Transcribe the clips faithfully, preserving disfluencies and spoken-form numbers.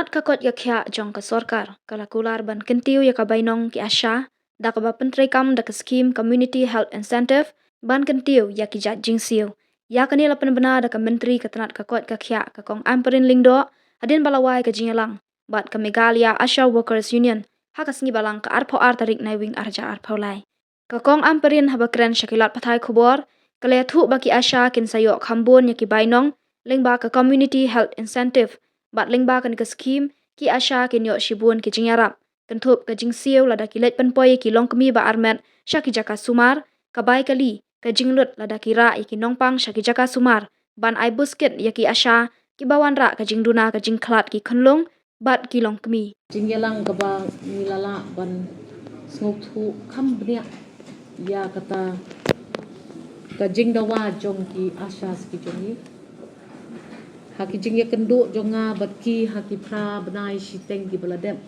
Ka koit ka khiah jong ka sorkar ka la kular ban kyntiew ïa ka bainong ki ASHA da kaba pyntreikam da ka skhim Community Health Incentive ban kyntiew ïa ki jait jingsiew. Ïa kane la pynbna da ka Myntri ka tnat ka koit ka khiah ka Kong Ampareen Lyngdoh hadien ba la wai ka jingïalang bad ka Meghalaya ASHA Workers Union ha ka sngi Balang ka arphew ar tarik Naiwieng arhajar arphew lai. Ka Kong Ampareen haba kren sha ki lad pathai khubor ka la ïathuh ba ki ASHA kin sa ïoh kham bun ïa ki bainong lyngba ka Community Health Incentive bad lyngba kane ka skhim ki ASHA kin ïoh shibun ki jingïarap, kynthup ka jingsiew lada ki leit pynpoi ïa ki longkmie ba armet sha ki jaka sumar, ka bai kali, ka jinglut lada ki rah ïa ki nongpang sha ki jaka sumar, ban ai buskit ïa ki ASHA kiba wanrah ka jingduna ka jingkhlad ki khunlung bad ki longkmie. Jingïalang kaba ngi la lah ban sngewthuh kham bniah ïa kata ka jingdawa jong ki ASHA ki jong ngi. Ha ki jingïakynduh jong nga bad ki ha ki phra bnai shiteng kiba la dep,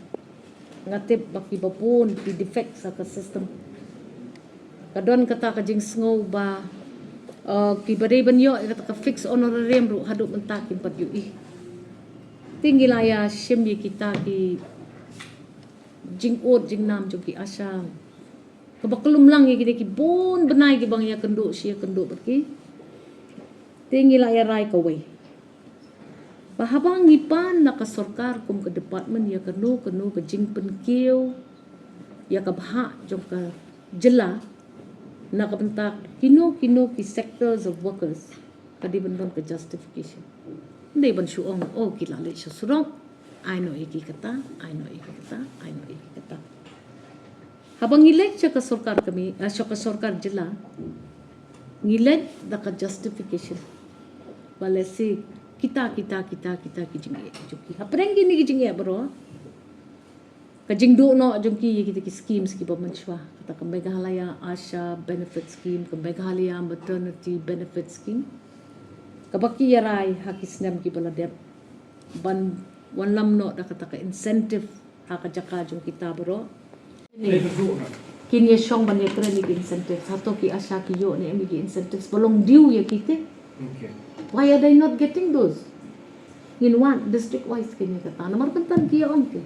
nga tip ba kiba bun ki defect ha ka system. Ka don kata ka jingsngew ba, uh, kiba dei ban ïoh ïa kata ka fixed honorarium ruh haduh mynta kim pat ïohi. Te ngi la ïa shim ïa kita ki jingud jingnam jong ki ASHA kaba khlem lang ïa kine ki bun bnai kiba ngi ïakynduh shi ïakynduh bad ki. Te ngi la ïa rai kawei ba haba ngi pan na ka sorkar kum ka department ïa kano kano ka jingpynkiew ïa ka bhah jong ka jylla na ka bynta kino kino ki sectors of workers, ka dei ban don ka justification. Dei ban shu ong, oh, ki la leit sha surok, ai noh ïa ki kata, ai noh ïa ki kata, ai noh ïa ki kata. Haba ngi leit sha ka sorkar kmie, eh, sha ka sorkar jylla, ngi leit da ka justification ba lehse kita, kita, kita, kita ki jingeh jong ki. Hapdeng kine ki jingeh baroh, ka jingduh noh jong ki ïa kita ki schemes kiba mynshuwa, kata ka Meghalaya ASHA Benefit Scheme, ka Meghalaya Maternity Benefit Scheme, kaba ki ïa rai ha ki snem kiba la dep ban wanlam noh da kata ka incentive ha ka jaka jong kita baroh. Kin ïa shong ban ïa kren ïa ki incentives. Hato ki ASHA ki ïoh ne em ïa ki incentives ba long due ïa ki te? Okay. Why are they not getting those? Ngin wad district wise kin ïa kata. Namar mynta ki ïa ong te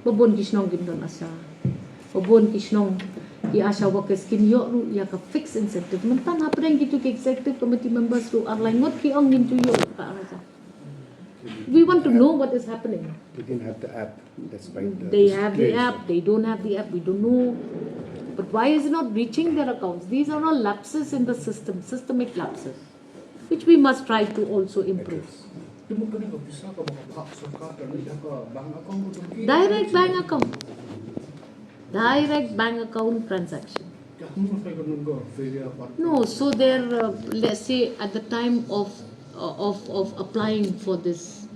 ba bun ki shnong kim don ASHA. Ba bun ki shnong ki ASHA workers kim ïoh ruh ïa ka fixed incentive. Mynta hapdeng kitu ki executive committee members ruh ar lai ngut ki ong ngim ju ïoh ka ASHA. We want to know what is happening. They didn't have the app. That's why the They have the app, they don't have the app, we don't know. But why is it not reaching their accounts? These are all lapses in the system, systemic lapses, which we must try to also improve. Address. Direct bank account. Direct bank account transaction. No, so they're, uh, let's say, at the time of, uh, of, of applying for this,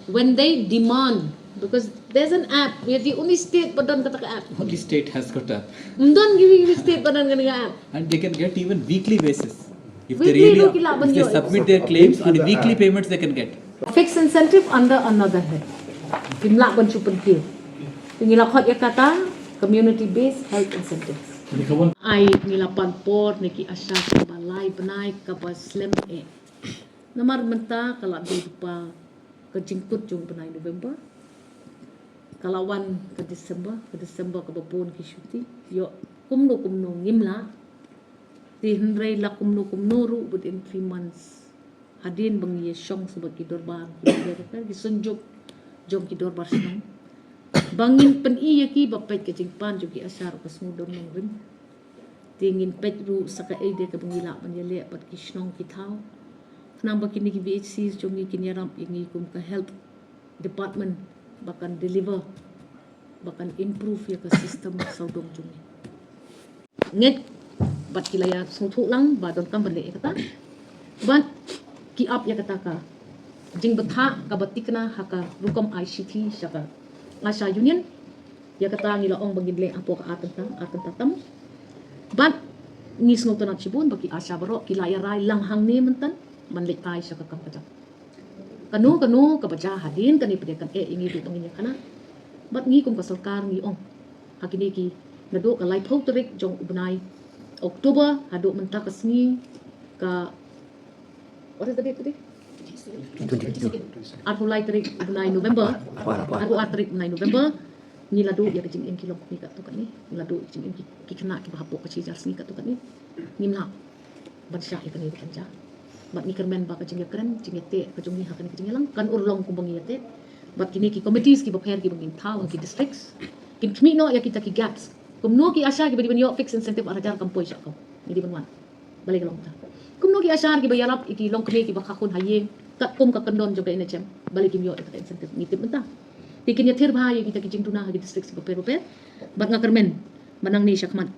when they demand, because there's an app, we're the only state ba don kata ka app. Only state has got app. Ym don ki, ki state ba don kata ka app. And they can get even weekly basis. If they Weekly really, ruh ki lah ban ïoh. If they submit their claims on a weekly payments, they can get. Fixed incentive under another head. Kim lah ban shu pynkiew. Te ngi la khot ïa kata community based health incentives. Ai ngi la pan por ne ki ASHA kaba lai bnai kaba slem eh. Namar mynta ka la dei ba ka jingkut jong bnai November. Ka la wan ka December, ka December kaba bun ki shuti. Ïoh kumno kumno ngim lah. Te hynrei la kumno kumno ruh within three months. Hadien ba ngi ïa shong sha bad ki dorbar, ki dorbar, ki synjuk jong ki dorbar shnong. Ba ngin pyni ïa ki ba peit ka jingpan jong ki ASHA ruh ka sngewdon nongrim. Te ngin peit ruh sa kaei de kaba ngi lah ban ïaleh bad ki shnong ki thaw. Khnang ba kine ki VHCs jong ngi kin ïarap ïa ngi kum ka health department ba kan deliver, ba kan improve ïa ka system sawdong jong ngi. Ngeit bad ki la ïa sngewthuh lang ba donkam ban leh ïa kata. Bad ki ap ïa kata ka jingbthah kaba thikna ha ka rukom ai shithi sha ka ASHA Union. Ïa kata ngi la ong ba ngin leh hapoh ka ar kynta, ar kynta tam. Bad ngi sngewtynnat shibun ba ki ASHA baroh ki la ïa rai lang hangne mynta ban leit phai sha ka kam ka jam. Kano kano kaba jia hadien kane pat kan eh ïa ngi ruh ba ngin ïa kane. Bad ngi kum ka sorkar ngi ong ha kine ki, naduh ka laiphew tarik jong u bnai October haduh mynta ka sngi ka, what is the date today? Arphew lai tarik u bnai November, arphew ar tarik u bnai November, ngi la duh ïa ka jingim ki longkmie katto katne, ngi la duh ïa ka jingim ki, ki khynnah kiba hapoh ka shi hajar sngi katto katne. Ngim lah ban shah ïa kane ka jingïalang. Bad ngi kyrmen ba ka jingïakren, jingïateh ka jong ngi ha kane ka jingïalang kan urlong kumba ngi ïateh. Bad kine ki committees kiba pher kiba ngin thaw ha ki districts kin khmih noh ïa kita ki gaps. Kumno ki ASHA kiba dei ban ïoh fixed incentive ar hajar kam poi sha ka. Ngi dei ban wan. Balei ka long kumta? Kumno ki ASHA kiba ïarap ïa ki longkmie kiba kha khun ha ïing katkum ka kyndon jong ka NHM? Balei kim ïoh ïa kata incentive? Ngi tip mynta. Te kin ïathir bha ïa kita ki jingduna ha ki districts kiba pher bapher. Bad nga kyrmen ba nangne shakhmat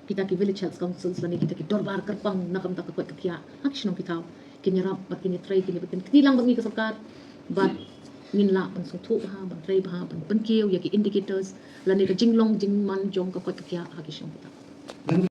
kita ki village health councils lane kita ki dorbar kyrpang na ka bynta ka koit ka khiah ha ki shnong ki thaw kin ïarap bad kin ïatrei, kin ïa, kin ïakynti lang bad ngi ka sorkar. Bad ngin lah ban sngewthuh bha, ban trei bha, ban pynkiew ïa ki indicators lane ka jinglong jingman jong ka koit ka khiah ha ki shnong ki thaw.